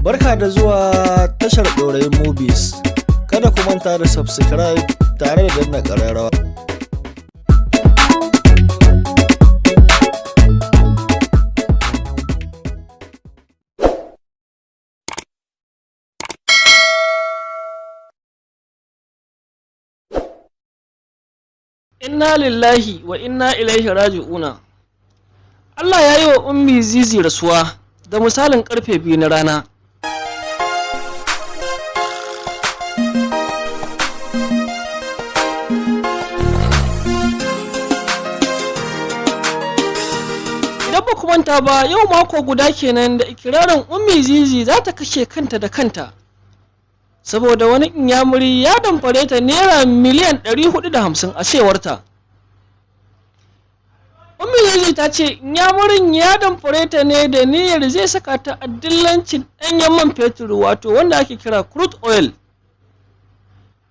Barka da zuwa tashar Ɗorayin Movies. Kada ku manta da subscribe tare da danna ƙararrawa. Inna lillahi wa inna ilaihi raji'una. Allah ya yi wa Ummi Zizi rasuwa da misalin karfe 2 na rana. Idan ba ku manta ba, yau mako guda kenan da ikirarin Ummi Zizi za ta kashe kanta da kanta, saboda wani inyamuri ya damfare ta naira miliyan 450 a cewarta. Ummi Zizi ta ce inyamurin ya damfare ta ne da niyyar zai saka ta a dillancin ɗanyen man fetur, wato wanda ake kira crude oil.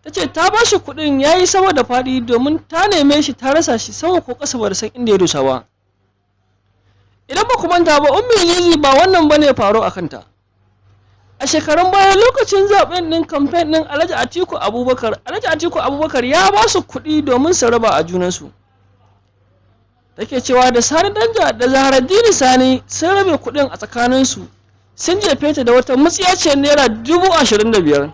Ta ce ta ba shi kuɗin, ya yi sama da faɗi, domin ta neme shi ta rasa shi, sama ko ƙasa ba da san inda ya dosa ba. Idan ba ku manta ba, Ummi Zizi ba wannan bane faru a kanta. A shekarun baya, lokacin zaben din kamfen din Alhaji Atiku Abubakar, Alhaji Atiku Abubakar ya ba su kuɗi domin su raba a junansu. Take cewa da Sani Danja da Zaharaddini Sani sun rabe kuɗin a tsakaninsu, sun jefe ta da wata mutsiyaciyar naira 25,000.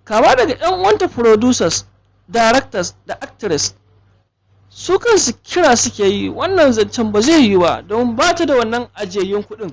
Kama daga 'yan uwanta producers, directors da actress, su kansu kira suke yi, wannan zancen ba zai yi ba, don ba ta da wannan ajiyayyun kuɗin.